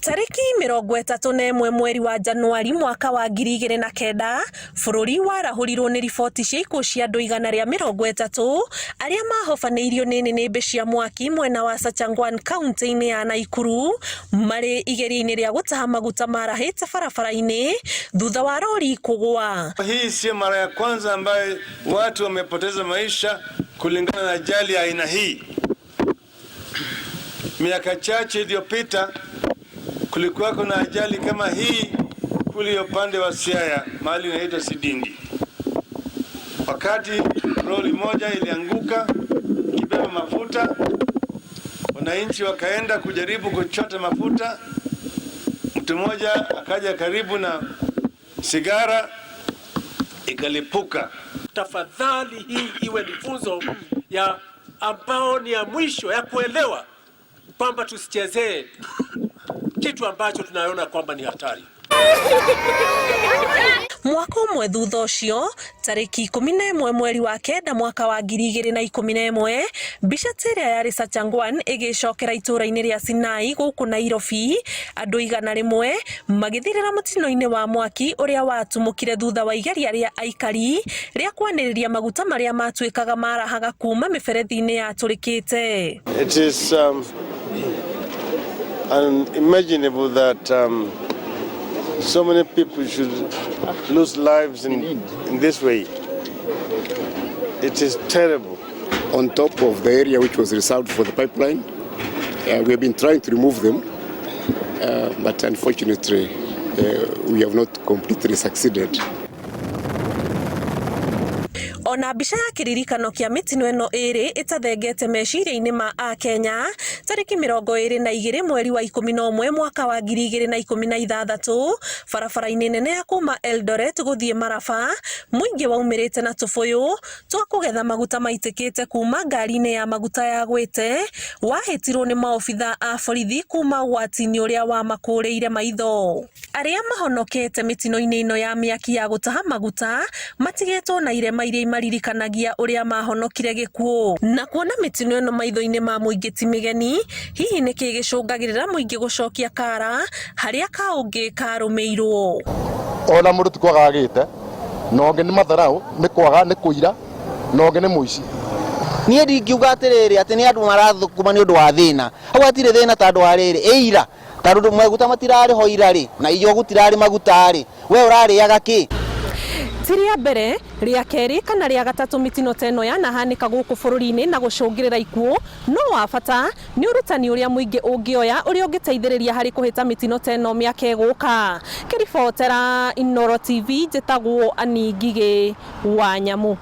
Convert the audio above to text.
Tarĩki 31 mweri wa Januari mwaka wa 2009, bũrũri warahũrirwo nĩ riboti cia ikuũ cia andũ 130 arĩa mahobanĩirio nĩ nĩnĩmbĩ cia mwaki mwena wa Sachangwan kaunti-inĩ ya Naikuru marĩ igeria-inĩ rĩa gũtaha maguta marahĩte barabara-inĩ thutha wa rori kũgũa. Hii sio mara ya kwanza ambayo watu wamepoteza maisha kulingana na ajali ya aina hii. Miaka chache iliyopita kulikuwa kuna ajali kama hii kule upande wa Siaya, mahali inaitwa Sidindi, wakati lori moja ilianguka ikibeba mafuta, wananchi wakaenda kujaribu kuchota mafuta. Mtu mmoja akaja karibu na sigara ikalipuka. Tafadhali, hii iwe ni funzo ya ambao ni ya mwisho ya kuelewa kwamba tusichezee kitu ambacho tunaona kwamba ni hatari. Mwaka ũmwe thutha ũcio, tarĩki 11 mweri wa kenda mwaka wa 2011, mbica ta ĩrĩa yarĩ Sachangwan ĩgĩcokera itũũra-inĩ rĩa Sinai gũkũ Nairobi, andũ 100 magĩthirĩra mũtino-inĩ wa mwaki ũrĩa watumũkire thutha wa igeria rĩa aikari rĩa kwanĩrĩria maguta marĩa matuĩkaga marahaga kuma mĩberethi-inĩ yatũrĩkĩte. It is unimaginable that so many people should lose lives in this way. It is terrible. On top of the area which was reserved for the pipeline. We have been trying to remove them, but unfortunately, we have not completely succeeded. Ona mbica ya kĩririkano kĩa mĩtino ĩno ĩrĩ ĩtathengete meciria-inĩ ma akenya, tarĩki 22 mweri wa 11 mwaka wa 2016, barabara-inĩ nene ya kuma Eldoret gũthiĩ Maraba, mũingĩ waumĩrĩte na tũbũyũ twa kũgetha maguta maitĩkĩte kuma ngari-inĩ ya maguta yagwĩte, wahĩtirwo nĩ maobitha a borithi kuma ũgwati-inĩ ũrĩa wamakũrĩire maitho. Arĩa mahonokete mĩtino-inĩ ĩno ya mĩaki ya gũtaha maguta matigĩtwo na irema iria imaririkanagia ũrĩa mahonokire gĩkuũ. Na kuona mĩtino ĩno maitho-inĩ ma mũingĩ ti mĩgeni, hihi nĩkĩ gĩcũngagĩrĩra mũingĩ gũcokia kara harĩa kaũngĩ karũmĩirwo? Ona mũndũ ti kwaga agĩte na ũngĩ nĩ matharau, nĩ kwaga, nĩ kũira, na ũngĩ nĩ mũici. Niĩ ndingiuga atĩrĩrĩ atĩ nĩ andũ marathũkũma nĩ ũndũ wa thĩna. Hau hatirĩ thĩna, tondũ wa rĩrĩ ĩira, tondũ maguta matirarĩ ho ira rĩ, na irio gũtirarĩ maguta rĩ, we ũrarĩaga kĩ? Ti rĩa mbere, rĩa kerĩ kana rĩa gatatũ mĩtino ta ĩno yanahanĩka gũkũ bũrũri-inĩ na gũcũngĩrĩra ikuũ, no wa bata nĩ ũrutani ũrĩa mũingĩ ũngĩoya ũrĩa ũngĩteithĩrĩria harĩ kũhĩta mĩtino ta ĩno mĩaka ĩgũka. Ngĩribotera Inooro TV, njĩtagwo Annie Ngigĩ wa Nyamu.